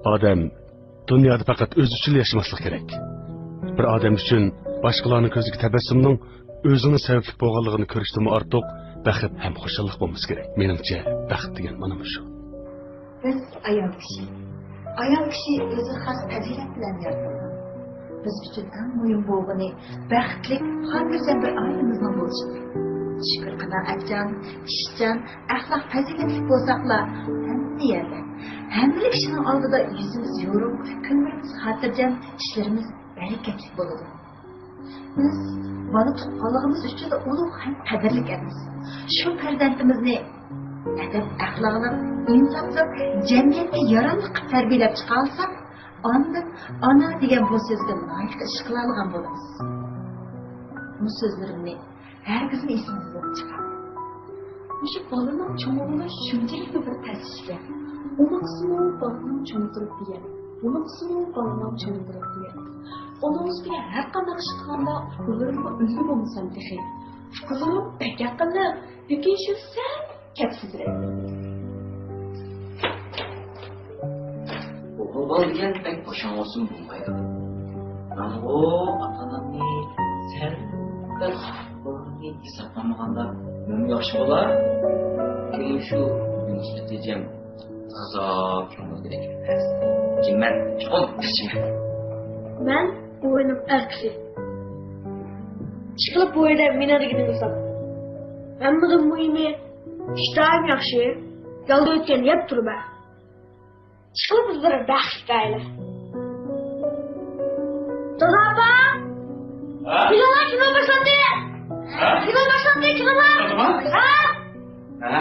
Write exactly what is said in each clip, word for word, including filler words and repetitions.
ئادەم دۇنيادا پەقەت ئۆزى ئۈچۈنلا ياشىماسلىق كېرەك. بىر ئادەم ئۈچۈن باشقىلارنىڭ كۆزىدىكى تەبەسسۇمنىڭ ئۆزىنىڭ سەۋەبلىك بولغانلىقىنى كۆرۈشتىنمۇ ئارتۇق بەخت ھەم خۇشاللىق بولمىسا كېرەك. مېنىڭچە، بەخت دېگەن مانا مۇشۇ. بىز ئايال كىشى. ئايال كىشى ئۆزىگە خاس پەزىلەت بىلەن يارىتىلغان. بىز ئۈچۈن ئەڭ مۇھىم بولغىنى بەختلىك، خاتىرجەم بىر ئائىلىمىزنىڭ بولۇشىدۇر. شۈكۈر، قانائەتچان، ئىشچان، ئەخلاق پەزىلەتلىك بولساقلا، ھەممە يەردە، ھەممىلا كىشىنىڭ ئالدىدا يۈزىمىز يورۇق، كۆڭلىمىز خاتىرجەم، ئىشلىرىمىز بەرىكەتلىك بولىدۇ. بىز بالا تۇغقانلىقىمىز ئۈچۈن ئۇلۇغ ھەم قەدىرلىك ئەمەس. شۇ پەرزەنتىمىزنى ئەدەپ-ئەخلاقلىق، ئىنساپلىق، جەمئىيەتكە ياراملىق قىلىپ تەربىيەلەپ چىقالىساق، ئاندىن ئانا دېگەن بۇ سۆزگە لايىق ئىش قىلالىغان بولىمىز. بۇ سۆزلىرىمنى ھەرگىزمۇ ئېسىڭىزدىن چىقارماڭ. مۇشۇ بالىنىڭ چوڭىيىشى شۇنچىلىكلا بىر تەس ئىشكەن. ئۇنىقسىمۇ بالىنىڭ چوڭىيىشى دېگەن، بۇنىقسىمۇ بالىنىڭ چوڭىيىشى دېگەن. ئۇنىڭ ئۈستىگە ھەر قانداق ئىش قىلغاندا ئۇلىرىمغا ئۈلگە بولمىسام تېخى. قىزىممۇ بەك ئەقىللىق، لېكىن شۇ سەل كەپسىزرەك. ئوغۇل بالا دېگەن بەك بوشاڭ بولسىمۇ بولمايدۇ. مەنغۇ ئاتا-ئانامنى سەل بىر ئوغلۇمنى ھېسابلانمىغاندا نېمە ياخشى بولار؟ لېكىن شۇ يۇنۇس ئەتىجەم تازا كۆڭۈلدىكىدەك ئەمەس. لېكىن مەن چوقۇم تىرىشىمەن. مەن بوۋاينىڭ ئەركىسى. ئىشقىلىپ بوۋايدا مېنىڭ دېگىنىمنى قىلسام. ھەممىدىن مۇھىمى، ئىشتىھام ياخشى، يالدا ئۆتكەن يەپ تۇرىمەن. ئىشقىلىپ بىز بىر بەختلىك ئائىلە. دادا، ئاپا! ھە؟ كىنولار، كىنو باشلاندى! ھە؟ كىنو باشلاندى، كىنولار! ھە؟ ھە؟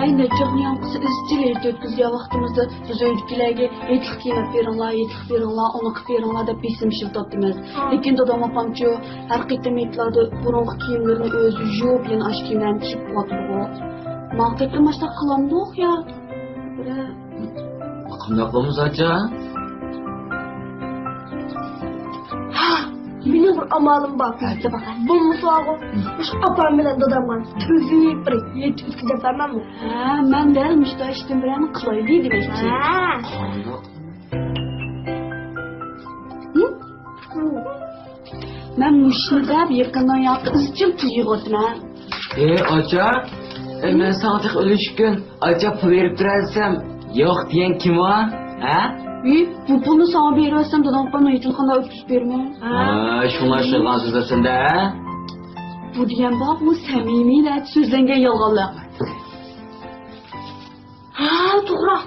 ھەي، نەچچە يىلنىڭ ياڭىقىسى ئىزچىل ھېيت ئۆتكۈزگەن ۋاقتىمىزدا بىز ئۆيدىكىلەرگە ھېيتلىق كىيىم ئېلىپ بېرىڭلار، ھېيتلىق بېرىڭلار، ئۇنى قىلىپ بېرىڭلار دەپ بېسىم ئىشلىتىۋاتىمىز. ھە. لېكىن دادام ئاپامچۇ ھەر قېتىم ھېيتلاردا بۇرۇنقى كىيىملىرىنى ئۆزى يۇيۇپ، يەنە ئاشۇ كىيىملەرنى كىيىپ قويۇۋاتىدىغۇ. ماڭا تېخىمۇ ئاشۇنداق قىلامدۇق يا؟ قانداق قىلىمىز ئاچا؟ ھا، مېنىڭ بىر ئامالىم بار. ھە، دەپ باقاي. بولمىسا بارغۇ، مۇشۇ ئاپام بىلەن دادامغا تۈزۈك بىر ھېيت ئۆتكۈزۈپ بەرمەممۇ؟ ھە، مەن دەل مۇشۇنداق ئىشتىن بىرەرنى قىلايلى دېمەكچى. ھە. قانداق؟ ھە؟ مەن مۇشۇنى دەپ يېقىندىن ياقى ئىزچىل پۇل يىغىۋاتىمەن. ئى ئاچا، ئى مەن ساڭا تېخى ئۈلۈشكۈن ئاچا پۇل بېرىپ تۇرۇۋەرسەم، يوق دېگەن كىم ئۇ؟ ھە؟ ئى، بۇ پۇلنى ساڭا بېرىۋەتسەم، دادام ئاپامنىڭ ھېيتىنى قانداق ئۆتكۈزۈپ بېرىمەن؟ ھە، شۇڭلاشتۇرغان سۆزلەپسەن-دە، ھە؟ بۇ دېگەن بار، بۇ سەمىمىي دەپ سۆزلەنگەن يالغانلار. ھە، توغرا.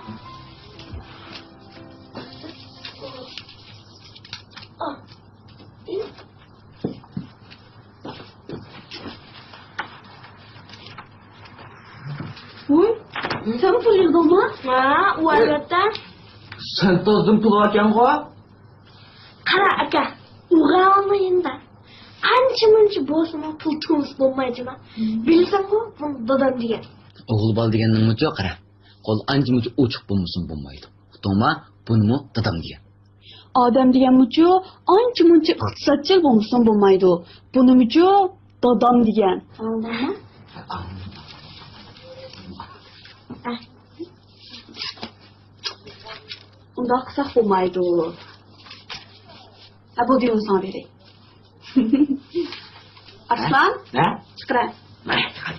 ۋوي، سەن پۇل يىغدىڭمۇ؟ ھە، ئۇ ئەلۋەتتە. سەن تازىدىن پۇل ئالغانغۇ؟ قارا ئاكا، ئۇ غەۋاننىڭ يېنىدا قانچە مۇنچە بولسىمۇ پۇل تۇرمىسا بولمايدۇ جۇما. بىلىسەنغۇ، بۇنى دادام دېگەن. ئوغۇل بالا دېگەننىڭمۇچۇ قارا، قول ئانچە مۇنچە ئوچۇق بولمىسىمۇ بولمايدۇ. ئۇقتۇڭما؟ بۇنىمۇ دادام دېگەن. ئادەم دېگەنمۇچۇ ئانچە مۇنچە ئىقتىسادچىل بولمىسىمۇ بولمايدۇ. بۇنىمۇچۇ دادام دېگەن. ئاڭلىدىڭمۇ؟ ئۇنداق قىلساق بولمايدۇ. ھە، بۇ دېگىنىمنى ساڭا بېرەي. ئارسلان، ھە؟ چىقىرە. مەن چىقىراي.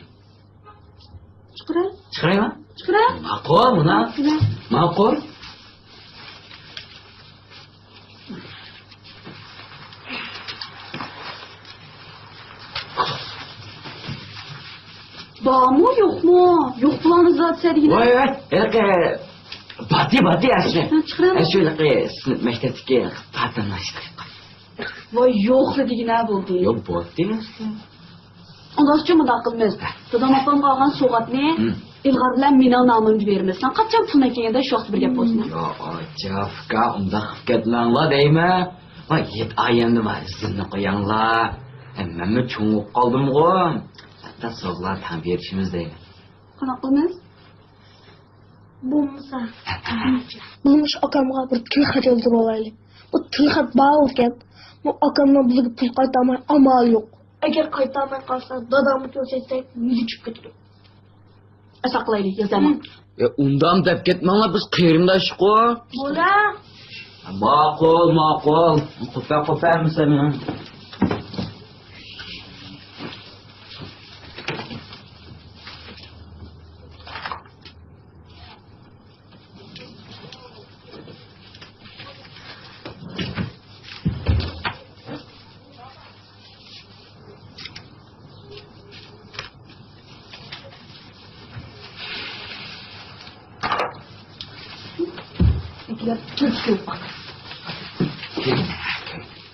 چىقىرە. چىقىرايمەن. چىقىرە. ماقۇل، مانا. چىقىرە. ماقۇل. بارمۇ، يوقمۇ؟ يوق بولغان زات سەدىگىنە. ۋاي، ۋاي، ھېلىقى باتى، باتى ئەسلى. ھە، چىقىرە. ئەسلى ھېلىقى سىنىپ مەكتەپتىكى پاتىناشتى. ۋاي، يوقلا دېگىنە بولدى. يوق، بولدى. ئۇنداقچۇ مۇنداق قىلىمىز. دادام ئاپامغا ئالغان سوۋغاتنى ئىلغار بىلەن مېنىڭ نامىمدىن بېرىمىز. سەن قاچان پۇلنى ئەكەلگەندە شۇ ۋاقىتتا بىر گەپ بولسۇن. يا ئاچا، ئۇكا، ئۇنداق قىلىپ كەتمەڭلار دەيمەن. ۋاي، ھېيت ئايەمدە بار ئىزىننى قوياڭلار. مەنمۇ چوڭ بولۇپ قالدىمغۇ. ھەتتا سوۋغىلار تەڭ بېرىشىمىز دەيمەن. قانداق قىلىمىز؟ بولمىسا، بولمىسا ئاكامغا بىر تىلخەت يازدۇرۇۋالايلى. بۇ تىلخەت بار ئىكەن، بۇ ئاكامنىڭ بىزگە پۇل قايتارماي ئامالى يوق. ئەگەر قايتارماي قالسا، دادامنى كۆرسەتسەك، يۈزى چۈشۈپ كېتىدۇ. ساقلايلى، يازىمەن. يا، ئۇنداق دەپ كەتمەڭلار، بىز قېرىنداشقۇ. بولە. ماقۇل، ماقۇل. قوپە، قوپە، ھەممىسى.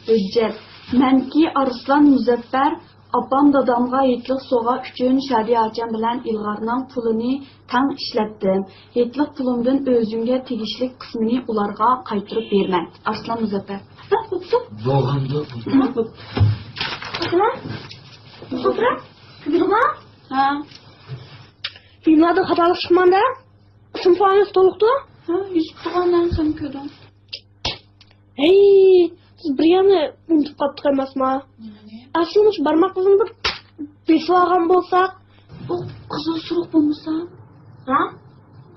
ھۆججەت. مەنكى ئارسلان مۇزەپپەر، ئاپام دادامغا ھېيتلىق سوۋغا ئۈچۈن شادىيەچەم بىلەن ئىلغارنىڭ پۇلىنى تەڭ ئىشلەتتىم. ھېيتلىق پۇلۇمدىن ئۆزۈمگە تېگىشلىك قىسمىنى ئۇلارغا قايتۇرۇپ بېرىمەن. ئارسلان مۇزەپپەر. بولغاندۇ. ھە؟ ئىملادا خاتالىق چىقمامدۇ؟ ئىسىم فامىلىسى تولۇقتۇ؟ ھە، يېزىپ تۇرغان، سەن كۆردۈڭ. ھەي، بىز بىر يەرنى ئۇنتۇپ قاپتۇق ئەمەسما؟ نېمىنى؟ ئەسلى مۇشۇ بارماقلىرىنى بىر بېسىۋالغان بولساق. ئۇ قىزىل سۇرۇق بولمىسا؟ ھە؟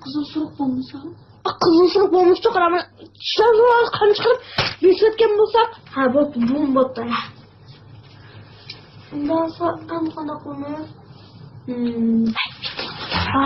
قىزىل سۇرۇق بولمىسا؟ ئا، قىزىل سۇرۇق بولمىسىچۇ، قاراڭ، چىشلار قان چىقىرىپ بېسىۋەتكەن بولساق. ھە، بوپتۇ، بۇمۇ بوپتۇ. ئۇنداق بولسا ئەمدى قانداق قىلىمىز؟ ھىم. ھا؟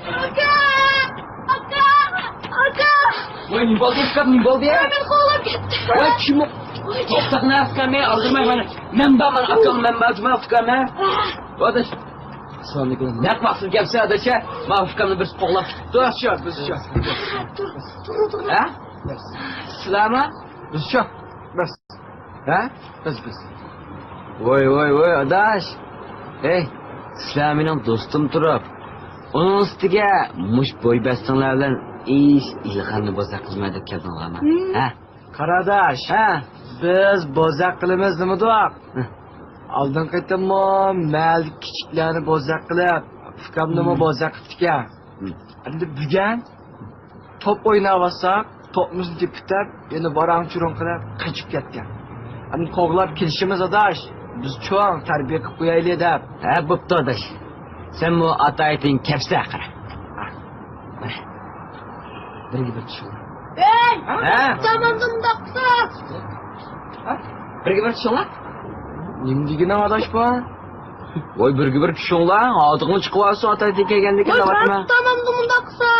ئاكا! ئاكا! ئاكا! ۋاي، نېمە بولدى، ئۇكام، نېمە بولدى؟ ۋاي، مېنى قوغلاپ كەتتى. ۋاي، كىم ئۇ؟ ۋاي، توختاڭ، ئۇكام، ئالدىرماي مانا. مەن بارمەن، ئاكاڭ، مەن بارمەن، ئۇكام. ئاداش. ئەسسالامۇئەلەيكۇم. نەق ۋاقتىدا كەپسەن، ئاداش. ما ئۇكامنى بىرسى قوغلاپ كەتتى. بىز شۇ، بىز شۇ. تۇر، تۇر، تۇر. ھە؟ سىلەرمۇ؟ بىز شۇ. بىز. ھە؟ بىز، بىز. ۋاي، ۋاي، ۋاي، ئاداش. ھەي، سىلەر مېنىڭ دوستۇم تۇرۇپ، ئۇنىڭ ئۈستىگە مۇش بوي بەستىڭلار بىلەن ئىش ئىلغارنى بوزەك قىلىمەن دەپ كەلدىڭلارمۇ؟ ھە؟ قارا ئاداش، ھە؟ بىز بوزەك قىلىمىز دېمىدۇق. ھە. ئالدىنقى قېتىممۇ مەھەللىدىكى كىچىكلەرنى بوزەك قىلىپ، ئۇكامنىمۇ بوزەك قىپتىكەن. ھە. ئەمدى بۈگۈن توپ ئويناۋاتساق، توپىمىزنى تېپىپ، يەنە ۋاراڭ-چۇرۇڭ قىلىپ قېچىپ كەتكەن. ئەمدى قوغلاپ كېلىشىمىز، ئاداش، بىز چوڭ تەربىيە قىلىپ قويايلى دەپ. ھە، بوپتۇ، ئاداش. سەنمۇ ئاتايىتىڭ كەپسە قارا. بىرگە بىر چۈشۈڭلار. ھەي! ھە؟ تامامدىن مۇنداق قىلسا! ھە؟ بىرگە بىر چۈشۈڭلار. نېمە دېگىنىڭ، ئاداش، بۇ؟ ۋاي، بىرگە بىر چۈشۈڭلار، ئادىغىڭ چىقىۋالسۇن، ئاتايتىن كەلگەندىكىن دەۋاتىمەن. تامامدىن مۇنداق قىلسا!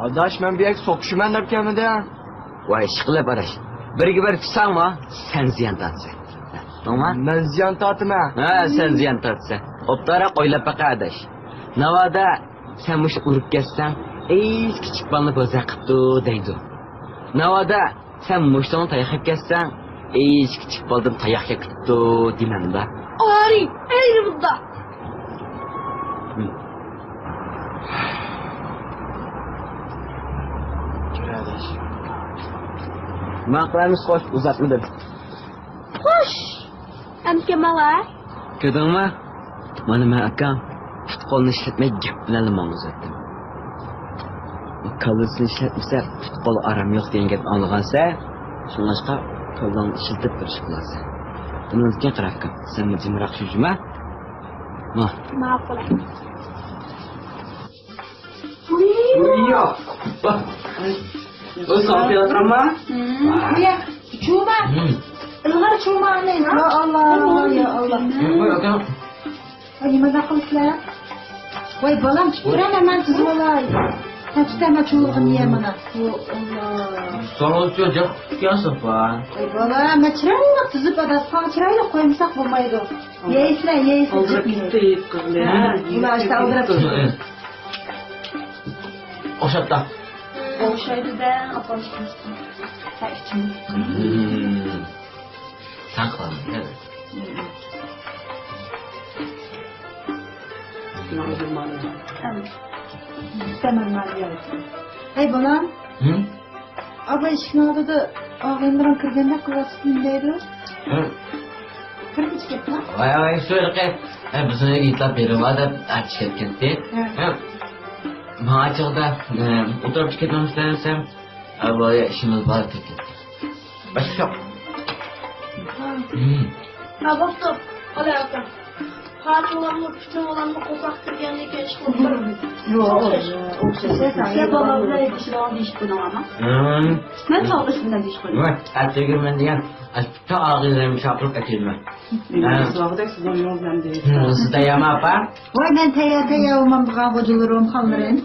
ئاداش، مەن بۇ يەرگە سوقۇشىمەن دەپ كەلمىدىم. ۋاي، ئىشقىلىپ ئاداش. بىرگە بىر تۇتساڭمۇ، سەن زىيان تارتىسەن. ئۇقتۇڭمۇ؟ مەن زىيان تارتىمەن؟ ھە، سەن زىيان تارتىسەن. ئوبدانراق ئويلاپ باقە ئاداش. ناۋادا سەن مۇشۇ ئۇرۇپ كەتسەڭ، ئېيس كىچىك بالىنى بوزەك قىپتۇ دەيدۇ. ناۋادا سەن مۇشتۇڭنى تاياق يەپ كەتسەڭ، ئېيس كىچىك بالىدىن تاياق يەپ كېتىپتۇ دېمەمدۇ؟ ئارى، ئەينى بۇندا. ماقۇل ئەمىس، خوش، ئۇزاتمىدىم. خوش! ئەمكە ماڭا. كۆردۈڭمۇ؟ مانا مەن ئاكام پۇت-قولنى ئىشلەتمەي گەپ بىلەنلا ماڭغۇزۇۋەتتىم. كاللىسىنى ئىشلەتمىسە پۇت-قول ئارام يوق دېگەن گەپ ئاڭلىغانسەن. شۇڭلاشقا كاللاڭنى ئىشلىتىپ بىر ئىش قىلارسەن. بۇنىڭدىن كېيىن قارا ئاكام، سەن جىمراق شۇ جۇما. ما. ماقۇل. ئۇيا. ئۇ ساڭا كېلىۋاتقانما؟ ھىم. ئۇيا. چۇما. ھىم. ئىلغار چۇما ئاناينا. يا ئاللا، يا ئاللا. يا قوي، ئاكام. ۋاي، نېمە قىلىسىلەر؟ ۋاي، بالام، تۇتۇپ تۇرامەن، مەن تۇتۇۋالاي. ھە، تۇتامەن، چۇۋۇلغىنى يە مانا. يا ئاللا. ساڭا ئۈچۈن جاق تۇتۇپ كەلسىڭ، ۋاي. ۋاي، بالام، مەن چىرايلىق تۈزۈپ، ئاداسقا چىرايلىق قويمىساق بولمايدۇ. يەيسىلەر، يەيسىلەر، ئالدىراپ جىق يەيسىلەر. كېتتى، قىز بىلەن. ھە، ئۇلار ئاشتا ئالدىراپ كېتىدۇ. ئوخشاپتۇ. ئوخشايدۇ-دە، ئاپام. ھە، ئىچىم. ھىم. ساقلىدىم، ھە. ھەي، بالام. ھىم؟ ئابا ئىشىكنىڭ ئالدىدا ئاغىنىلىرىڭ كىرگەندەك قىلىۋاتىسەن دەيدۇ. ھە. كىرگۈچ كەتتىڭ؟ ۋاي، ۋاي، شۇ ھېلىقى، ھە، بىزنى ئېيتلاپ بېرىۋا دەپ ئەپچىكەتكەنتى. ھە. ھە. ماڭا چىغدا، ھە، ئولتۇرۇپ كېتىمىز دېسەم، ھە، بۇ ئىشىمىز بار دەپ كەتتى. باشقا يوق. ھا. ھىم. ھا، بوپتۇ. قالاي ئاكا. پاتىڭلارمۇ، پۇتۇڭلارمۇ قورساق كىرگەندىن كېيىن ئىش قىلىپ بېرىڭ. يوق، ئوخشاش. ئوخشاش. سىلەر بالىلار بىلەن دېيىشىپ قويدۇڭلارمۇ؟ ھىم. مەن ساۋاقداش بىلەن دېيىشىپ قويدۇم. ۋاي، ئەتىگە مەن دېگەن، تا ئاغىنىلىرىمنى چاقىرىپ ئەكېلىمەن. ھە. سىلەرگە سىزنىڭ يولىڭىز بىلەن دېيىشىپ. ھىم، سىز تەييارمۇ، ئاپا؟ ۋاي، مەن تەييار، تەييار بولمامدىغان غوجىلىرىم، خانلىرىم.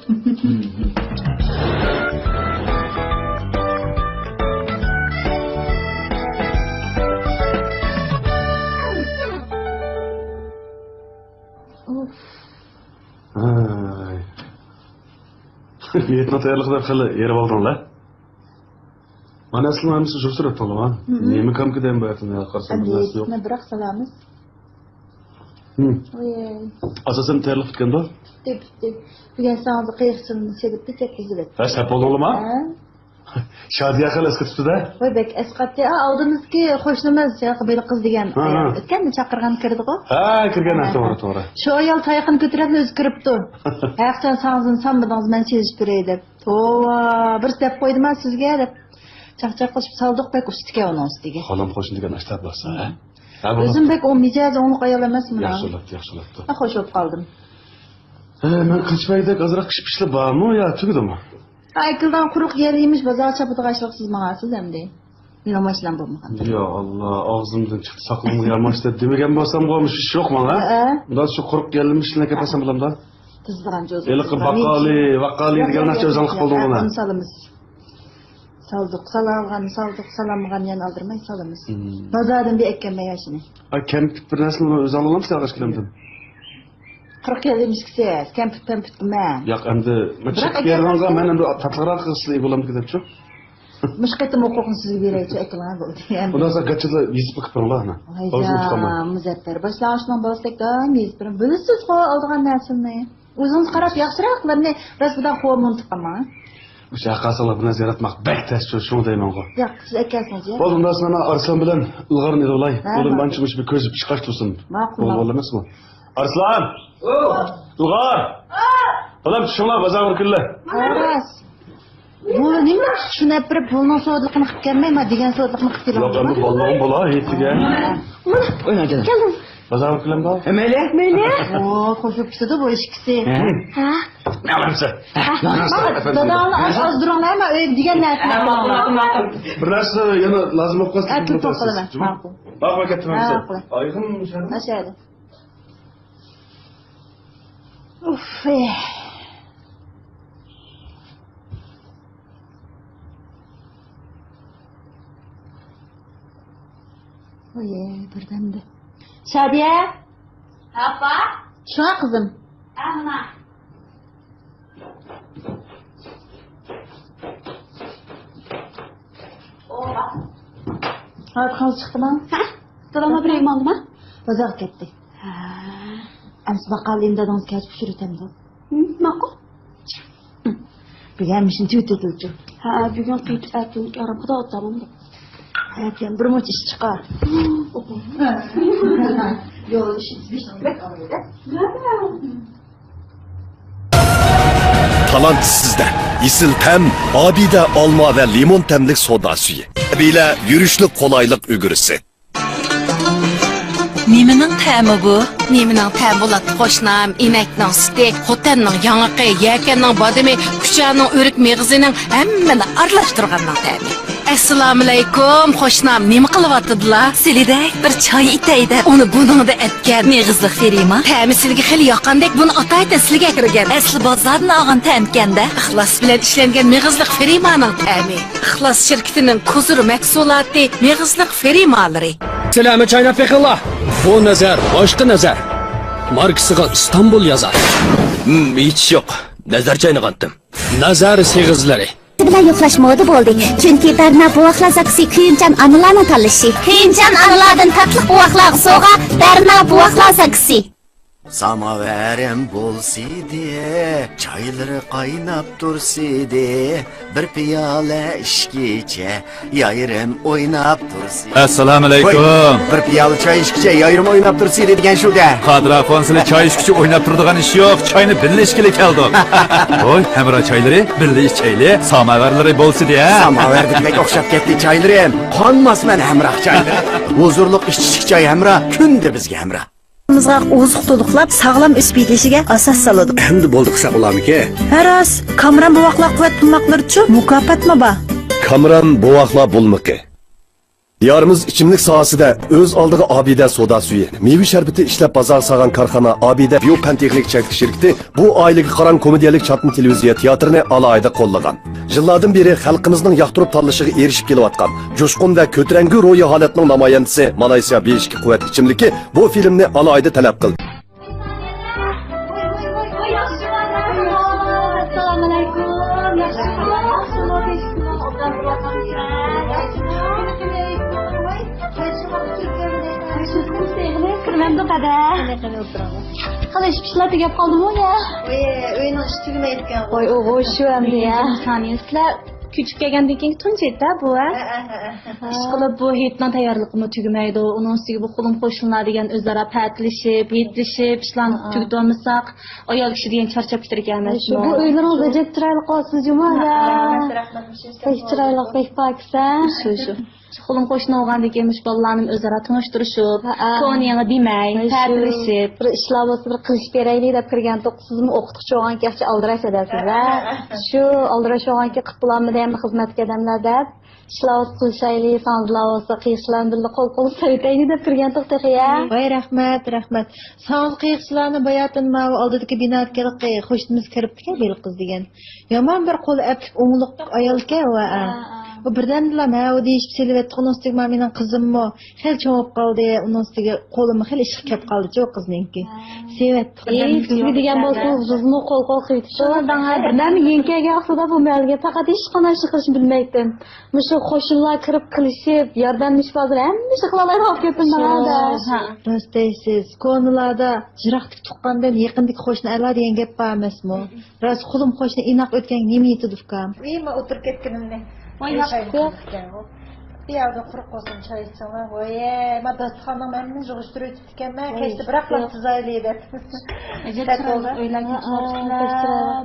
ئۇف. ھەي. نىيەتنىڭ تەييارلىقىدا خېلى ئېرىپ ئالدىڭلار. مانا ئەسلىنىڭ ھەممىسى شۇ سۈرەتتىڭلار. ھىم. نېمە كامكىدەم بۇ ئەتىنى قارىسام بىر نەرسە يوق. بىراق سالامىز. ھىم. ئاساسەن تەييارلىق پۈتكەندۇ؟ پۈتتى، پۈتتى. بۈگۈن ساڭزا قېيىقچىلىنى سېلىپ تېزلىتىپ. ھە، سەپ بولدۇڭلارمۇ؟ ھە. شادىيە خېلى ئەسقېتىپتۇ-دە. ۋاي، بەك ئەسقاتتى. ئا، ئالدىمىزدىكى قوشنىمىز، ھېلىقى بېلىق قىز دېگەن. ھە، ھە. ئۆتكەندە چاقىرغان كىردىغۇ. ھە، كىرگەن، ھە، ھە، توغرا، توغرا. شۇ ئايال تايىقىنى كۆتۈرۈپلا ئۆزى كىرىپتۇ. ھەقىچان ساڭزىنى سالمىدىڭىز، مەن سېلىشتۇرەي دەپ. توۋا، بىرسى دەپ قويدىما سىزگە دەپ. چاقچاق قىلىشىپ سالدۇق، بەك ئۇستىكەن ئۇنىڭ ئۈستىگە. خانىم قوشنا دېگەن ئاشتاق بولسا، ھە؟ ھە، بولۇپتۇ. ئۆزۈم بەك ئۇ مىجەزى ئوڭلۇق ئايال ئەمەسمۇ. ياخشى بولۇپتۇ، ياخشى بولۇپتۇ. ھە، خوش بولۇپ قالدىم. ھە، مەن قىلىچ بايدەك ئازراق ئىش پىشلىپ بارمۇ يا تۈگىدىمۇ؟ ئەكېلىدىغان قۇرۇق يەل يېمىش بازارغا چاپىدىغان ئىشلىق سىز ماڭاسىز ئەمدى. مېنىڭ ماشىنام بولمىغان. يا ئاللا، ئاغزىمدىن چىقتى، ساقىلىڭغا يارىماش دەپ دېمىگەن بولسامغۇ، مۇشۇ ئىش يوق ماڭا. ھە. مۇنداق شۇ قۇرۇق يەل يېمىشلەرنى كەتمەسەم بولامدا؟ تىزلىغان جوزا. ھېلىقى باقالى، ۋاقالى دېگەن نەچچە ئۆزۈڭلۈك بولدۇڭ مانا. سالىمىز. سالدۇق، سالالغان، سالدۇق، سالالمىغان يەنە ئالدىرىماي سالىمىز. ھىم. بازاردىن بىر ئەكەلمەي ياشىنى. ئا، كەمپۈت بىر نەرسىنى ئۆزى ئالالامسىز ئاغاش كىلەمدىن؟ قىرىق يىل ئېمىشكىسى، كەمپۈت، پەمپۈتكىمەن. ياق، ئەمدى مەن چېكىپ بەرگەنگە مەن ئەمدى تاتلىقراق قىلسىلا ئىگە بولامدىكىن دەپچۇ. مۇشۇ قېتىم ھوقۇقنى سىزگە بېرەيچۇ، ئەكىلىڭە بولدى. ئۇنداق بولسا گاچىلا يېزىپ قويۇپ بېرىڭلار، ئانا. ئاغزىنى تۇتۇپ قالماي. مۇزەپپەر، باشلانغۇچنىڭ بالىسىدەك دائىم يېزىپ بېرىڭ. بىلىسىزغۇ ئالىدىغان نەرسىنى. ئۆزىڭىز قاراپ ياخشىراقلىرىنى راستىدا قوۋۇپ ئۇنتۇپ قالماڭ. مۇشۇ ھەققاسىڭلار بىر نەرسە ياراتماق بەك تەس، شۇ، شۇڭا دەيمەنغۇ. ياق، سىز ئەكەلسىڭىز يا. بولدى، ئۇنداق مانا ئارسلان بىلەن ئىلغارنى ئېلىۋالاي. ھە، ئۇلار مانچە مۇشۇ بىر كۆزى پىشقاچ تۇرسۇن. ماقۇل، بولدى، ماقۇل. بولدى ئەمەسمۇ؟ ئارسلان! ئىلغار! بالام، چۈشۈڭلار، بازارغا بىر كۈنلە. ھە، راست. بۇ نېمە؟ شۇنى ئەپ بېرىپ، بۇنىڭ سودىلىقىنى قىلىپ كەلمەي، ما دېگەن سودىلىقنى قىلىپ كېلىڭ. ياق، ئەمدى بالىلىرىم بولا، يېتىگە. مانا، كەلدىم. بازارغا كېلەمدۇ؟ مەيلى. مەيلى. ئو، خوش بوپسىدۇ بۇ ئىككىسى. ھە؟ ھە؟ نەۋرىسى. داداڭلار ئاز ئاز تۇرۇڭلار، مەن ئۆيگە دېگەن نەرسىنى قىلىڭلار. بىر نەرسە يەنە لازىم بولۇپ قالسا، كېلىپ قالىمەن. ماقۇل. ماقۇل، كەتتىم. ماقۇل. ئايغىن. ئاشۇ يەردە. ئۇف. ئوي، بىردەمدە. شادىيە! ئاپا! چىقىڭ، قىزىم. ھە، مانا. ھايات خالىس چىقتىما؟ ھە؟ دادامغا بىر ئېيتماڭلىما؟ بازارغا كەتتى. ھە. ئەمسە باقالايمەن، دادىڭىز كەچ پىشۇرۇۋېتەمدۇ؟ ھىم، ماقۇل. بۈگۈن ھەممىشىنى تۈگىتىۋېتىلىچۇ. ھە، بۈگۈن قېيتىپ ئەتىگىنى ئارام خۇدا ئولتۇرامدۇ. ھە، بۈگۈن بىر مۇنچە ئىش چىقار. يول ئىشى بىز بەك ئالايدۇ. تالانت سىزدە. ئېسىل تەم، ئابىدە ئالما ۋە لىمون تەملىك سودا سۈيى. ئابىدە يۈرۈشلۈك قولايلىق ئۈگرىسى. نېمىنىڭ تەمى بۇ؟ نېمىنىڭ تەمى بولاتتى، قوشنام؟ ئىنەكنىڭ سۈتى، خوتەننىڭ ياڭىقى، يەكەننىڭ بادىمى، كۇچانىڭ ئۆرۈك مېغىزىنىڭ ھەممىنى ئارىلاشتۇرغاننىڭ تەمى. ئەسسالامۇئەلەيكۇم، قوشنام، نېمە قىلىۋاتىدىلا؟ سىلىدەك بىر چاي ئىتەي دەپ، ئۇنى بۇنىڭدا ئەتكەن مېغىزلىق فېرىما. تەمى سىلىگە خېلى ياققاندەك، بۇنى ئاتايىتىن سىلىگە ئەكىرگەن. ئەسلى بازاردىن ئالغان تەمكەندە. ئىخلاس بىلەن ئىشلەنگەن مېغىزلىق فېرىمانىڭ تەمى. ئىخلاس شىركىتىنىڭ كوزۇر مەھسۇلاتى، مېغىزلىق فېرىمالىرى. سىلەرمۇ چايناپ بېقىڭلار. بۇ نەزەر، باشقا نەزەر. ماركىسىغا ئىستانبۇل يازار. ھىم، ھېچ يوق. نەزەر چاينىغانتىم. نەزەر سېغىزلىرى. بىلەن يوقلاش مودا بولدى. چۈنكى بەرنا بوۋاقلار زاكىسى كۆيۈمچان ئانىلارنىڭ تاللىشى. كۆيۈمچان ئانىلاردىن تاتلىق بوۋاقلارغا سوۋغا، بەرنا بوۋاقلار زاكىسى. ساماۋارىم بولسىدى، چايلىرى قايناپ تۇرسىدى، بىر پىيالە ئىچكىچە يايرىم ئويناپ تۇرسىدى. ئەسسالامۇئەلەيكۇم. ۋاي، بىر پىيالە چاي ئىچكىچە يايرىم ئويناپ تۇرسىدى دېگەن شۇ-دە. قادىر ئاخۇن، سىلى چاي ئىچكۈچە ئويناپ تۇرىدىغان ئىش يوق، چاينى بىللە ئىچكىلى كەلدۇق. ۋاي، ھەمراھ چايلىرى، بىللە ئىچەيلى، ساماۋارلىرى بولسىدى، ھە؟ ساماۋاردىكىدەك ئوخشاپ كەتتى چايلىرىم، قانماسمەن ھەمراھ چايلىرى. ھۇزۇرلۇق ئىچىشلىك چاي ھەمراھ، كۈندە بىزگە ھەمراھ. بىزغا ئوزۇق تولۇقلاپ، ساغلام ئۆسۈپ يېتىلىشىگە ئاساس سالىدۇ. ئەمدى بولدى قىلساقلارمىكى؟ ھە راست، كامران بوۋاقلار قۇۋۋەت قىلماقلىرىچۇ، مۇكاپاتمۇ بار. كامران بوۋاقلار بولمىقى. دىيارىمىز ئىچىملىك ساھەسىدە ئۆز ئالدىغا ئابىدە سودا سۈيى، مېۋە شەربىتى ئىشلەپ بازارغا سالغان كارخانا ئابىدە بىيو پەن تېخنىكا چەكلىك شىركىتى بۇ ئائىلىگە قاراڭ كومېدىيەلىك چاتما تېلېۋىزىيە تىياتىرىنى ئالاھىدە قوللىغان. يىللاردىن بېرى خەلقىمىزنىڭ ياقتۇرۇپ تاللىشىغا ئېرىشىپ كېلىۋاتقان جۇشقۇن ۋە كۆتۈرەڭگۈ روھىي ھالەتنىڭ نامايەندىسى مالايسىيا بىشكى قۇۋۋەت ئىچىملىكى بۇ فىلىمنى ئالاھىدە تەلەپ قىلدى. ئەسسالامۇئەلەيكۇم. كىرمەمدۇ قەدە. قېنى، قېنى، ئولتۇرۇڭلار. قېنى، قېنى، ئىشلار تۈگەپ قالدىمۇ يا؟ ئۆي، ئۆينىڭ ئىشى تۈگىمەيدىكەن. ۋاي، ئوغۇ، شۇ ئەمدى يا. سانىيە، سىلەر كۆچۈپ كەلگەندىن كېيىنكى تۇنجى ھېيت-دە بۇ، ھە؟ ھە، ھە، ھە. ئىشقىلىپ بۇ ھېيتنىڭ تەييارلىقىمۇ تۈگىمەيدۇ. ئۇنىڭ ئۈستىگە بۇ قولۇم قوشنىلار دېگەن ئۆزئارا پەتىلىشىپ، ھېيتلىشىپ، ئىشلارنى تۈگىتىۋالمىساق، ئايال كىشى دېگەن چارچاپ كېتىدىكەن ئەمەسمۇ؟ شۇ، بۇ ئۆيلىرىڭىز ئەجەب چىرايلىق قىلىپسىز جۇمۇ، ھە. رەھمەت، رەھمەت. بەك چىرايلىق، بەك پاكىز، ھە. شۇ، شۇ. قولۇم قوشنا بولغاندىن كېيىن مۇشۇ بالىلارنى ئۆزئارا تونۇشتۇرۇشۇپ، ھە. كونا يېڭى دېمەي، شۇ، پەتىلىشىپ. بىر ئىشلار بولسا بىر قىلىشىپ بېرەيلى دەپ كىرگەنتۇق، سىزمۇ ئوقۇتقۇچى بولغانكى ياخشى ئالدىراش ئادەمسىز، ھە. شۇ ئالدىراش بولغانكى قىلىپ بولامدۇ دەيمەن خىزمەتتىكى ئادەملەر دەپ. ئىشلار بولسا قىلىشايلى، ساڭزىلار بولسا قىيىقچىلار بىللە قول قولغا سېلىۋېتەيلى دەپ كىرگەنتۇق تېخى يا. ۋاي رەھمەت، رەھمەت. ساڭزا قىيىقچىلارنى باياتىن ماۋۇ ئالدىدىكى بىنادىكى ھېلىقى قوشنىمىز كىرىپتىكەن، بېلىق قىز دېگەن. يامان بىر قولى ئەپلىك ئوڭلۇق ئايالكەن ۋە ئا. ھە، ھە. ئۇ بىردەمدىلا ماۋۇ دېيىشىپ سېلىۋەتتى، ئۇنىڭ ئۈستىگە مانا مېنىڭ قىزىممۇ خېلى چوڭ بولۇپ قالدى، ئۇنىڭ ئۈستىگە قولىمۇ خېلى ئىشقا كەپ قالدىچۇ ئۇ قىزنىڭكى. ھە. سېلىۋەتتى. ئى، سىزگە دېگەن بولسىڭىز بىزمۇ قول قول قىلىۋېتىپتۇ. شۇنىڭ داڭا بىردەم يېڭى كەلگەن ۋاقتىدا بۇ مەھەللىگە پەقەت ھېچقانداق ئىش قىلىشنى بىلمەيتتىم. مۇشۇ قوشنىلار كىرىپ قىلىشىپ، ياردەملىشىپ ھازىر ھەممە ئىشنى قىلالايدىغان بولۇپ كەتتىم مانا ھازىر. ھە. راست دەيسىز. كونىلاردا يىراقتىكى تۇغقاندىن يېقىندىكى قوشنا ئەلا دېگەن گەپ بار ئەمەسمۇ؟ راست، قولۇم قوشنا ئىناق ئۆتكەن نېمە يېتىدۇ ئۇكام؟ ئى، مەن ئولتۇرۇپ كەتكىنىمنى. ۋاي، ياخشى. بۇ يەردە قۇرۇق بولسۇن، چاي ئىچسەڭلار. ۋاي، مەن داستىخاننىڭ ھەممىنى يىغىشتۇرۇۋېتىپتىكەنمەن، كەچتە بىراقلا تۈزەيلى دەپ. ئەجەب چىرايلىق ئۆيلەر كېچىۋاپسىلەر.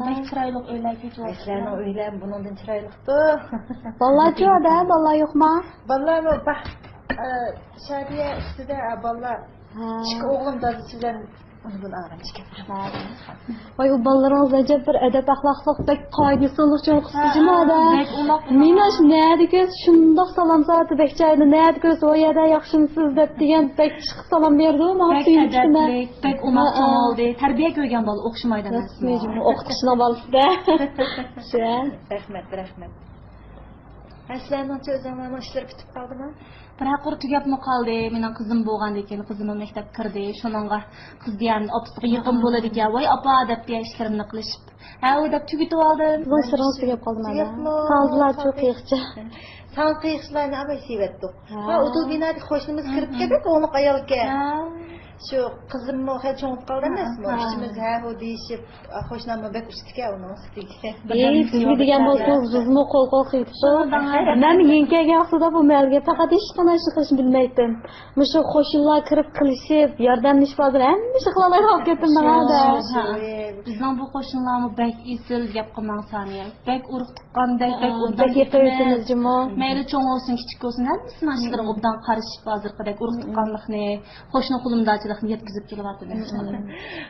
بەك چىرايلىق ئۆيلەر كېچىۋاپسىلەر. سىلەرنىڭ ئۆيلەر بۇنىڭدىن چىرايلىقتۇ. بالىلارچۇ ئادەم، بالىلار يوقما؟ بالىلارمۇ بار. ئە، شادىيە ئۈستىدە، ئە، بالىلار. ھە. ئىككى ئوغلۇم دادىسى بىلەن ئۇنى بۇنى ئالغان ئىكەن. ھە. ۋاي، ئۇ بالىلىرىڭىز ئەجەب بىر ئەدەپ-ئەخلاقلىق، بەك قائىدە-ئۇسۇللۇق چوڭ قىپسىز جۇمۇ ئادەم. بەك ئوماق. مېنى ئاشۇ نەدە كۆرسە شۇنداق سالام سالاتتى، بەك چىرايلىق، نەدە كۆرسە ۋاي ئادە ياخشىمۇسىز دەپ دېگەن بەك ئىشقا سالام بېرىدۇ ماڭا. بەك سۆيۈنچىكىنە. ئەدەپلىك، بەك ئوماق چوڭ بولدى. تەربىيە كۆرگەن بالا ئوخشىمايدۇ ئەمەسمۇ؟ ئوقۇتقۇچىنىڭ بالىسىدە. شۇ. رەھمەت، رەھمەت. سىلەرنىڭچە ئۆزۈڭلارنىڭ ئىشلىرى پۈتۈپ قالدىمۇ؟ بىر ھەققۇر تۈگەپمۇ قالدى. مېنىڭ قىزىم بولغاندىن كېيىن، قىزىممۇ مەكتەپكە كىردى. شۇنىڭغا قىز دېگەن ئاپىسىغا يېقىن بولىدىكەن. ۋاي ئاپا دەپ دېگەن ئىشلىرىمنى قىلىشىپ. ھە، ئۇ دەپ تۈگىتىۋالدىم. سىزنىڭ سىرىڭىز تۈگەپ قالدىمۇ؟ تۈگەپمۇ؟ قالدىلار، چوق قېيىقچە. ساڭا قېيىقچىلارنى ئاۋاي سېۋەتتۇق. ھە. ھە، ئۇدۇل بىنادىكى قوشنىمىز كىرىپ كەلدى، ئوڭلۇق ئايالكەن. ھە. شۇ قىزىممۇ خېلى چوڭىيىپ قالدى ئەمەسمۇ؟ ھە. ئۈچىمىز ھە ھۇ دېيىشىپ، قوشناممۇ بەك ئۇستىكەن ئۇنىڭ ئۈستىگە. ئى، سىزگە دېگەن بولسا، بىزمۇ قول قول قىلىۋېتىپتۇ. مەنمۇ يېڭى كەلگەن ۋاقتىدا بۇ مەھەللىگە پەقەت ھېچقانداق ئىشنى قىلىشنى بىلمەيتتىم. مۇشۇ قوشنىلار كىرىپ قىلىشىپ، ياردەملىشىپ ھازىر ھەممە ئىشنى قىلالايدىغان بولۇپ كەتتىم مانا. بىزنىڭ بۇ قوشنىلارمۇ بەك ئېسىل، گەپ قىلماڭ سانىيە. بەك ئۇرۇق تۇغقاندەك، بەك ئوبدان گەپلىشىمىز. مەيلى چوڭ بولسۇن، كىچىك بولسۇن، ھەممىسىنىڭ ئىشلىرىغا ئوبدان قارىشىپ، ھازىرقىدەك ئۇرۇق تۇغقانلىقنى، قوشنا قۇلۇمدارچىلىقنى يەتكۈزۈپ كېلىۋاتىمىز.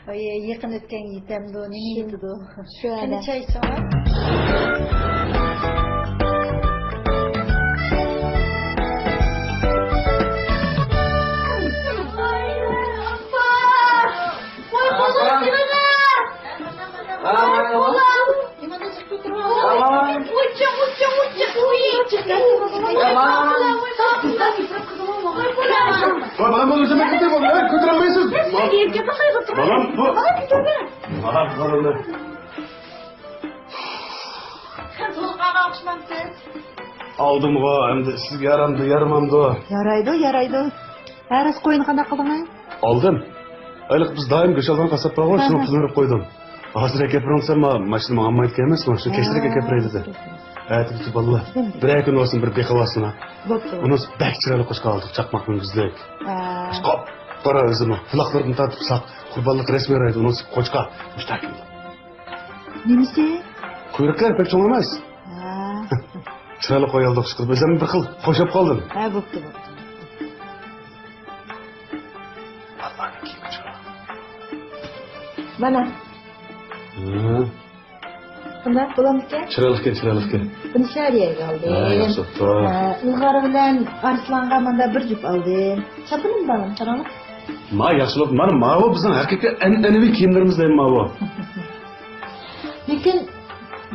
ئاي، يېقىن ئۆتكەنگە يېتەمدۇ، نېمە يېتىدۇ؟ شۇ قېنى، چاي ئىچىڭلار. ۋاي، قولۇم سىنىدۇ! ۋاي، قولۇم! ۋاي، بالام، بالام، سەن كۆتۈرۈپ قويىسىز. بالام، بۇ. بالام، بالام. ئالدىمغۇ، ئەمدى سىزگە يارامدۇ، يارىمامدۇ؟ يارايدۇ، يارايدۇ. ھە، راست، قوينى قانداق قىلدىڭىز؟ ئالدىم. ھېلىقى بىز دائىم گۆش ئالىدىغان قاسساپلار بار، شۇنىڭ پۇلىنى بېرىپ قويدۇم. ھازىر ئەكەپ بېرىڭ دېسەم، ما-، ماشىنا ماڭالمايدىكەن ئەمەسمۇ، شۇ كەچتىن كەچۈرەپ بېرەي دېدى. ئەتىگىچە بالىلار بىرەر كۈن بولسۇن بىر بېقىۋالسۇن. بوپتۇ. ئۇنىڭ بەك چىرايلىق قوشقان ئالدۇق، چاقماق مۈڭگۈزلۈك. قاپقارا ئۆزىمۇ، قۇلاقلىرىدىن تارتىپ ساق، قۇربانلىق رەسمىي رايىدا ئۇنىڭ قوچقا مۇشتەكىل. نېمىسى؟ قۇيرۇقلار بەك چوڭ ئەمەس. ھە. چىرايلىق قوي ئالدۇق، ئىشقىلىپ ئۆزۈم بىر خىل خوشاپ قالدىم. ھە، بوپتۇ، بوپتۇ. مانا. ھە. قانداق بولامدىكەن؟ چىرايلىقكەن، چىرايلىقكەن. بۇنى شارىيەگە ئالدىم. ھە، ياخشى بوپتۇ. ھە، ئىلغار بىلەن ئارسلانغا مانا بىر جۈپ ئالدىم. چاپىنىم بارمۇ، قاراڭلار. ما ياخشى بوپتۇ. مانا ماۋۇ بىزنىڭ ھەقىقىي ئەنئەنىۋى كىيىملىرىمىز دەيمەن ماۋۇ. لېكىن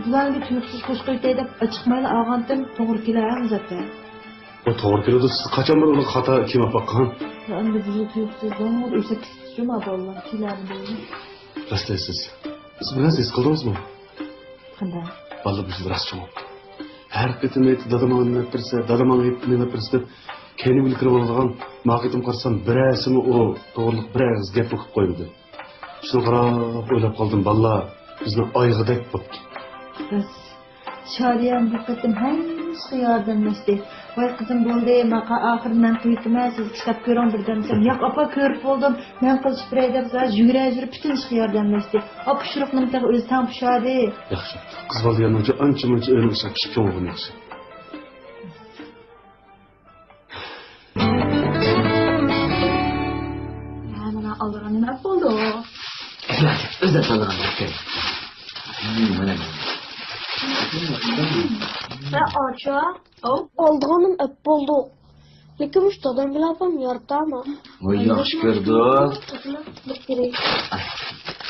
بۇلارنى تۇيۇقسىز خوش قويۇۋېتەي دەپ ئاچىقمايلا ئالغانتىم، توغرا كېلەر مۇزەپپەر. ئۇ توغرا كېلىدۇ، سىز قاچان بىر ئۇنى خاتا كىيىم ئاپاققان؟ يا ئەمدى بىزمۇ تۇيۇقسىز داڭ ئۆسەپ كېتىپتۇ شۇ ما بالىلار كىيىلەرمۇ دەيمەن. راست دەيسىز. سىز بىر نەرسە ھېس قىلدىڭىزمۇ؟ قانداق؟ بالىلار بۇ يىل راست چوڭ بوپتۇ. ھەر قېتىم ئېيتىپ، دادا ماڭا نېمە ئەپ بېرىسە، دادا ماڭا ئېيتىپ، نېمە ئەپ بېرىسە دەپ، كەينىگە كىرىۋالىدىغان، ما قېتىم قارىسام، بىرەرسىمۇ ئۇ توغرىلىق بىر ئېغىز گەپمۇ قىلىپ قويمىدى. شۇنى قاراپ ئويلاپ قالدىم، بالىلار بىزنى ئايىغىدەك بوپتۇ. بەس، شادىيەم بۇ قېتىم ھەممە ئىشقا ياردەملەشتى. ۋاي قىزىم، بولدى، ماقا ئاخىرى مەن قىلىۋېتىمەن، سىز ئىشلەپ كۆرۈڭ بىردەم دېسەم، ياق ئاپا، كۆرۈپ بولدۇم، مەن قىلىشىپ بېرەي دەپ زادى يۈگۈرە يۈگۈرۈپ پۈتۈن ئىشقا ياردەملەشتى. ئاپا پۇشۇرۇقنىمۇ تېخى ئۆزى تەڭ پۇشادى. ياخشى، قىز بالا دېگەننىڭچە ئانچە مۇنچە ئۆينىڭ ئىشىغا پىشىپ چوڭ بولغىنى ياخشى. ھە، مانا ئالدىغان نېمە بولدى؟ ئۆزى ئالدىغان. ھە، ئاچا. ئالدىغاننى ئەپ بولدۇق. لېكىن مۇشۇ دادام بىلەن ئاپام يارىتامۇ؟ ۋاي، ياخشى كۆردۇق.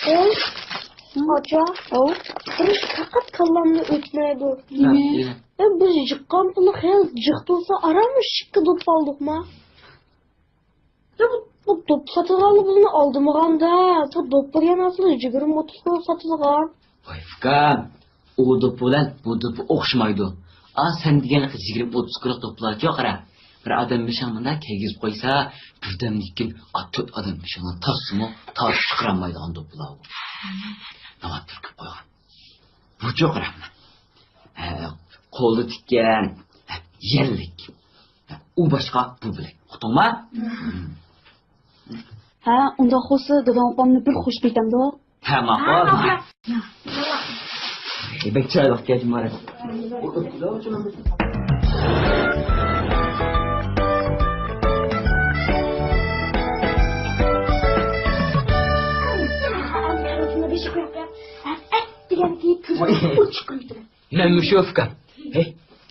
ئەي، ئاچا. بىر ئىش پەقەت كاللامدىن ئۆتمەيدۇ. نېمە؟ يا، بىز يىغقان پۇلنى خېلى جىق تۇرسا، ئاران ئىككى دوپپا ئالدۇقما؟ يا، بۇ، بۇ دوپپا ساتىدىغانلار بۇنى ئالدىمىغاندا، بۇ دوپپا دېگەن ئەسلى يىگىرمە ئوتتۇز كوي ساتىدىغان. ۋاي ئۇكام، ئۇ دوپپا بىلەن بۇ دوپپا ئوخشىمايدۇ. ئا، سەن دېگەن يىگىرمە ئوتتۇز كويلۇق دوپپىلار يوق، قارا. بىر ئادەم بېشىڭ مۇنداق كىيگۈزۈپ قويسا، بىردەمدىن كېيىن ئا تۆت ئادەم بېشىڭدىن تارتسىمۇ تارتىپ چىقىرالمايدىغان دوپپىلار ئۇ. ناۋات پۈركۈپ قويغان. بۇچۇ قارا. ھە، قولدا تىككەن، ھە، يەللىك. ھە، ئۇ باشقا، بۇ بۆلەك. ئۇقتۇڭما؟ ھە، ئۇنداق بولسا دادام ئاپامنى بىر خوش بېتەمدۇ؟ ھە، ماقۇل. ھە، ماقۇل. بەك چىرايلىق ئىكەن، مۇبارەك. دېگەن كىيىپ كۆزۈمنى ئوچۇق قويدۇم. مەنمۇ شۇ ئۇكام. ھەي،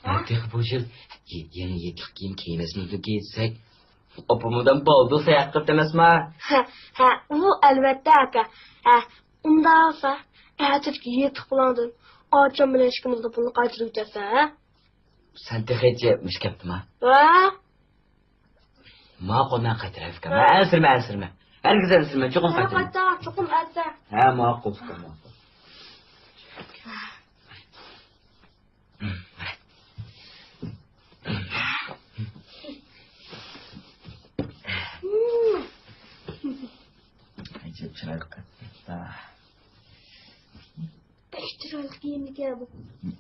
ھە؟ تېخى بۇ يىل يېڭى يىللىق كىيىم كىيمەسمىدۇق دېسەك، ئاپام بىلەن بالدۇر ساياھەت قىلىپ ئەمەسما؟ ھە، ھە، ئۇ ئەلۋەتتە ئاكا. ھە، ئۇنداق بولسا، ئەتىدىكى يىرتىق پۇلۇڭدىن ئاچام بىلەن ئىككىمىزگە پۇلنى قايتۇرۇۋېتەرسەن، ھە؟ سەن تېخىچە مۇشۇ كەپتىما؟ ھە؟ ماقۇل، مەن قايتىراي ئۇكام. ھە. ئەنسىرىمە، ئەنسىرىمە. ھەرگىز ئەنسىرىمە، چوقۇم ھە، قايتىمەن. قايتار، چوقۇم ئەتە. ھە، ماقۇل ئۇكام، ماقۇل. ئەجەب چىرايلىق. بەك چىرايلىق كىيىمكەن بۇ.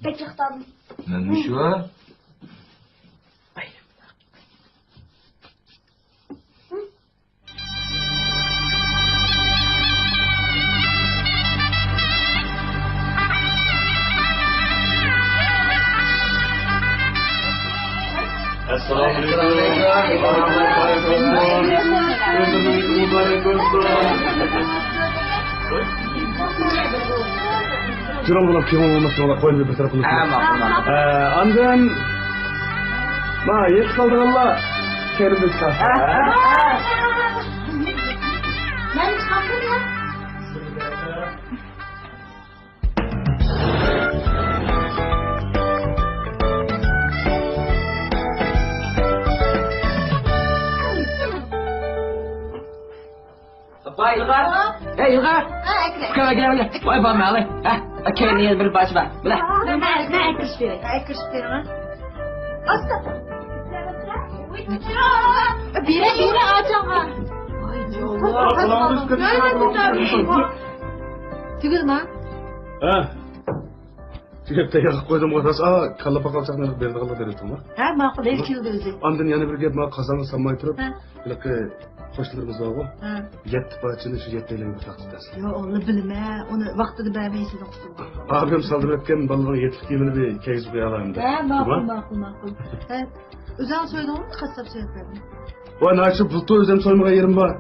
بەك ياقتۇردۇم. مەنمۇ شۇ. ئەسسالامۇئەلەيكۇم. مۇبارەك بولسۇن. جۇرۇڭ بولۇپ، كىمىڭ بولماس، جۇرۇڭ قويۇپ بىر تەرەپ قىلىپ. ھە، ماقۇل، ماقۇل. ھە، ئاندىن، ما، يېتىپ قالدىغانلار، كەينىمدىن چىقار. ھە، ھە، ھە. مەن چىقارمەن. ئاپا، ئىلغار. ئەي، ئىلغار. ھە، ئەكرەم. ئۇكا، ئەكرەم، ئەكرەم. ۋاي، بارما، ئالاي. ھە، ئەكرەم، يەنە بىر پارچە بار. مىنە. مەن، مەن ئەكىرىشىپ بېرەي. ئەكىرىشىپ بېرىڭە. ئاستا. بېرە، بېرە، ئاچاڭغا. ۋاي، جاللات. تۈگىدىما؟ ھە. تۈگەپ تەييار قىلىپ قويدۇم، راست. ئا، كاللا پاقالچاقنى بېرىدىغانلار دەپ ئېيتتىڭما؟ ھە، ماقۇل، ھېلى كەلدى ئۆزى. ئاندىن يەنە بىر گەپ، مانا قازانغا سالماي تۇرۇپ، ھە. ھېلىقى قوشنىلىرىمىز بارغۇ. ھە. يەتتە پارچىنى شۇ يەتتەيلەنگە تارقىتىپ بەرسىلە. يوق، ئۇنى بىلىمەن. ئۇنى ۋاقتىدا بەرمەيسىز، ئۇقتۇم. ئابىم سالدۇرۇپ ئەتكەن بالىلارنىڭ يەتتىلىك كىيىمىنى بىر كىيگۈزۈپ قويالايمەن دەپ. ھە، ماقۇل، تۇرما. ماقۇل، ماقۇل. ھە، ئۆزۈڭ سويدۇڭمۇ، قاسساپ سويۇپ بەردىمۇ؟ ۋاي، ناچى بۇلتۇر ئۆزۈم سويمىغان يېرىم بار.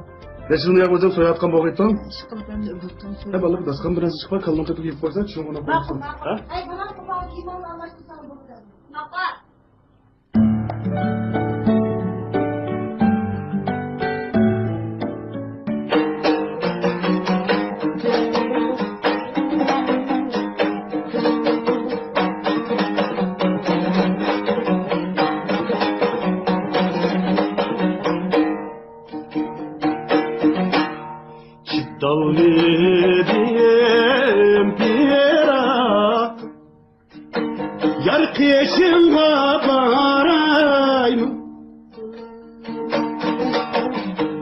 نەچچە يىل ياق ئۆزۈم سويۇۋاتقان بولغىيتتىم. ئىشقىلىپ ئەمدى بۇلتۇر سويۇپ. ھە، بالىلار داستىخان بىر نەرسە چىقىپ، كاللىنىڭ تۆپىگە يېپىپ قويسا، چوڭىنا قويسۇن. ماقۇل، ماقۇل. ھە؟ ئەي، بۇلار قىلغان كىيىمىڭنى ئالماشتۇرساڭ بولىدۇ. ماقۇل. چىدالمىدىم پىراق، يار قېشىڭغا بارايمۇ؟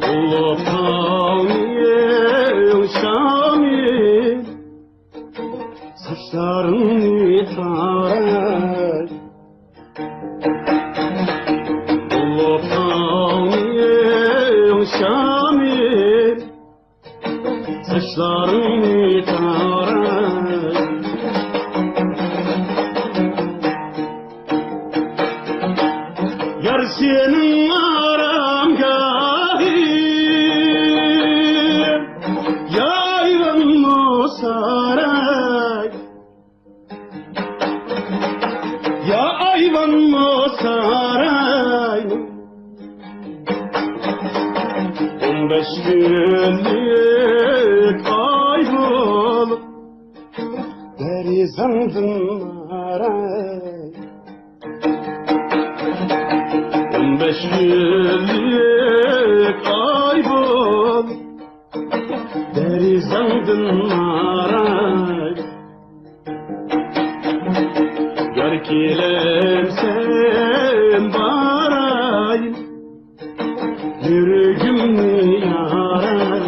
ئۇلۇغ تاغنىڭ شامى، ساچلىرىڭنى تاراي. ئۇلۇغ تاغنىڭ شامى، ساچلىرىڭنى تاراي. يار سېنىڭ ئارامگاھىڭ، يا ئايۋانمۇ ساراي، يا ئايۋانمۇ ساراي. ئون بەش كۈنلۈك ئاي بولۇپ دېرىزەڭدىن ماراي. ئون بەش كۈنلۈك ئاي بولۇپ دېرىزەڭدىن ماراي. يار كېلەمسەن باراي، يۈرىكىمنى ياراي.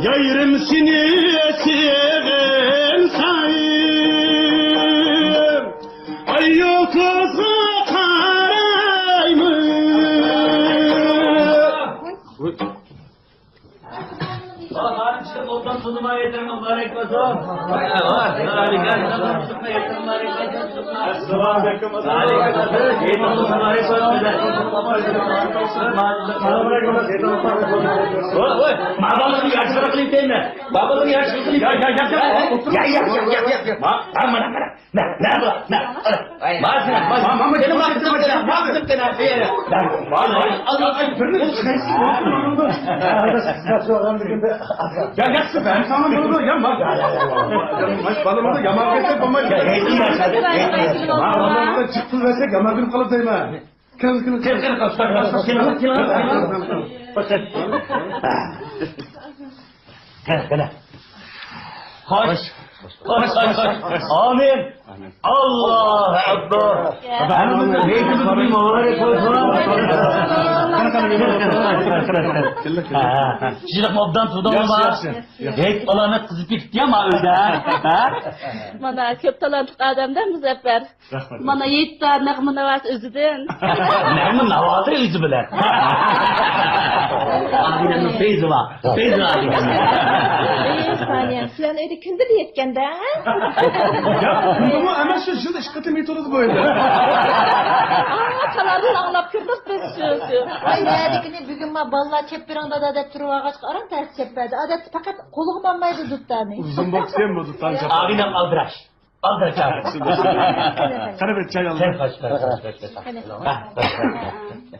يايرىم سېنى سېغىنسايىم، ئاي يۇلتۇزغا قارايمەن. ئەسسالامۇئەلەيكۇم. ۋوي، ۋوي، ما بالىنى ياخشى قىلىپ دەيمەن. ما بالىنى ياخشى قىلىپ. ياق، ياق، ياق، ياق، ياق، ياق. ما، ما، مانا، مانا. نە، نە بۇ؟ نە؟ مانا، مانا، مانا، مانا، مانا، مانا، مانا، مانا، مانا، مانا، مانا، مانا، مانا، مانا، مانا، مانا، مانا، يا ياخشى، بەرسەڭلار بولىدۇ، يا، ما-، يا، يا، يا، يا، ما-، بالىمىزنى يامان كەتسەك بولمايدۇ. يا، يېتىڭلار، يېتىڭلار. ما-، بالىمىزنى جىق پۇل بەرسەك يامان كۈن قالىدۇ دەيمەن. كەل، كەل، كەل. كەل، كەل، كەل، كەل، كەل. كەل، كەل. خوش. خوش، خوش، خوش، خوش. ئامىن. ئامىن. ئاللاھۇ ئەكبەر. ھەممىمىزنىڭ ھېيتىمىز مۇبارەك بولسۇن. قېنى، قېنى، قېنى، قېنى، قېنى، قېنى. ھە، ھە، ھە. كىشىلىك ئوبدان تۇردۇڭلارمۇ؟ ياخشى، ياخشى. ھېيت ئالامەت قىزىپ كېتىپتۇ يا ما ئۆيدە، ھە؟ مانا، كۆپ تالانتلىق ئادەمدە مۇزەپپەر. رەھمەت. مانا يېيىپتا نەغمە ناۋاسى ئۆزىدىن. نەغمە ناۋاسى ئۆزى بىلەن. ئادىلەمنىڭ پەيزى بار. پەيزى بار ئادىلەمنىڭ. ئەي، سانىيە، سىلەرنىڭ ئۆيدە كۈندە دېيەتكەندە، ھە؟ يا، بۇندىمۇ ئەمەس، شۇ يىلدا ئىككى قېتىم يېتىۋالىدۇ بۇ ئۆيدە. ئاڭ، تالادىن ئاڭلاپ كىردۇق بىز شۇ، شۇ. ۋاي، نەدىكىنى بۈگۈن ما بالىلار كەپ بېرىڭ دادا دەپ تۇرۇۋالغاچقا ئاران تەرس چەپ بەردى. ئادەتتە پەقەت قولىغا مالمايدۇ دۇتارنى. ئۇزۇن بولسا سەن بۇ دۇتارنى چاپ. ئادىلەم ئالدىراش. ئالدىراش. قېنى بىر چاي ئالدىم. قېنى، قېنى، قېنى، قېنى، قېنى. قېنى. ھە، ھە، ھە، ھە.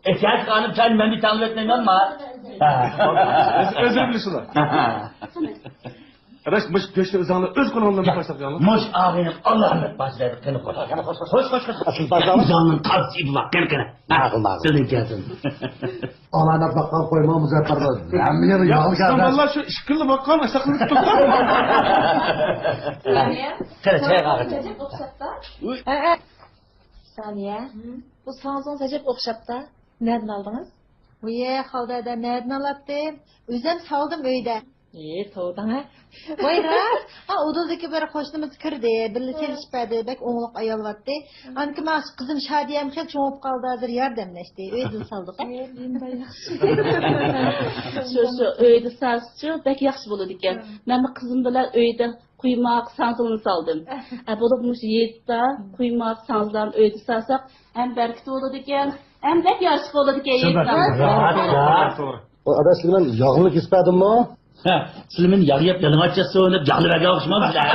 ئېھتىياج خانىم، چاينى مەن بىر تەڭلەپ ئۆتمەيمەنما؟ ھە. ئۆز-، ئۆزلىرى بىلىسىلەر. ھە، ھە. قاراش، مۇشۇ گۆشنى ئۆزۈڭلار ئۆز قولۇڭلار باشلاپ قويۇڭلار. مۇشۇ ئاغىنىم، ئاللا رەھمەت باشلايدۇ. قېنى، خوش. قېنى، خوش، خوش. خوش، خوش، خوش. ئۆزۈڭنىڭ تازا ئېپى بار. قېنى، قېنى. ھە، ماقۇل، ماقۇل. سىزدىن كەلسۇن. ئامانەت باققان قويما مۇزەپپەر بىلەن. ھەممە يەر يا، يالغۇز ئۇستام، ئادەم. بالىلار شۇ ئىككى كۈنلا باققان، ئاشۇ قىلىپ تۇرۇپتۇ. قېنى، چاي قاغىچ. ھە، ھە. سانىيە، بۇ ساڭزىڭىز ئەجەب ئوخشاپتا. نەدىن ئالدىڭىز؟ ۋىيە، خالدادا نەدىن ئالاتتىم؟ ئۆزۈم سالدىم ئۆيدە. ئى، توۋداڭ ھە. ۋاي راست. ھا، ئۇدۇلدىكى بىر قوشنىمىز كىردى، بىللە سېلىشىپ بەردى، بەك ئوڭلۇق ئايال باتتى. ئانكى ماڭا قىزىم شادىيەم خېلى چوڭۇپ قالدى، ھازىر ياردەملەشتى، ئۆيدىن سالدۇق ھە. ئى، ياخشى. شۇ، شۇ، ئۆيدە سالسىچۇ، بەك ياخشى بولىدىكەن. مەنمۇ قىزىم بىلەن ئۆيدە قۇيماق، ساڭزىلارنى سالدىم. ئە، بولۇپ مۇشۇ يېزىدا قۇيماق، ساڭزىلارنى ئۆيدە سالساق، ھەم بەرىكىتى بولىدىكەن، ھەم بەك يارىشىق بولىدىكەن يېزىدا. توغرا، توغرا. ئۇ ئاداش، سىلەر مەن ياغنى كېسىپ بەردىممۇ؟ ھە، سىلەر مېنى ياغ يەپ يالىڭاچ ياتسۇن دەپ ياغنى بەرگەن ئوخشىمامسىلەر؟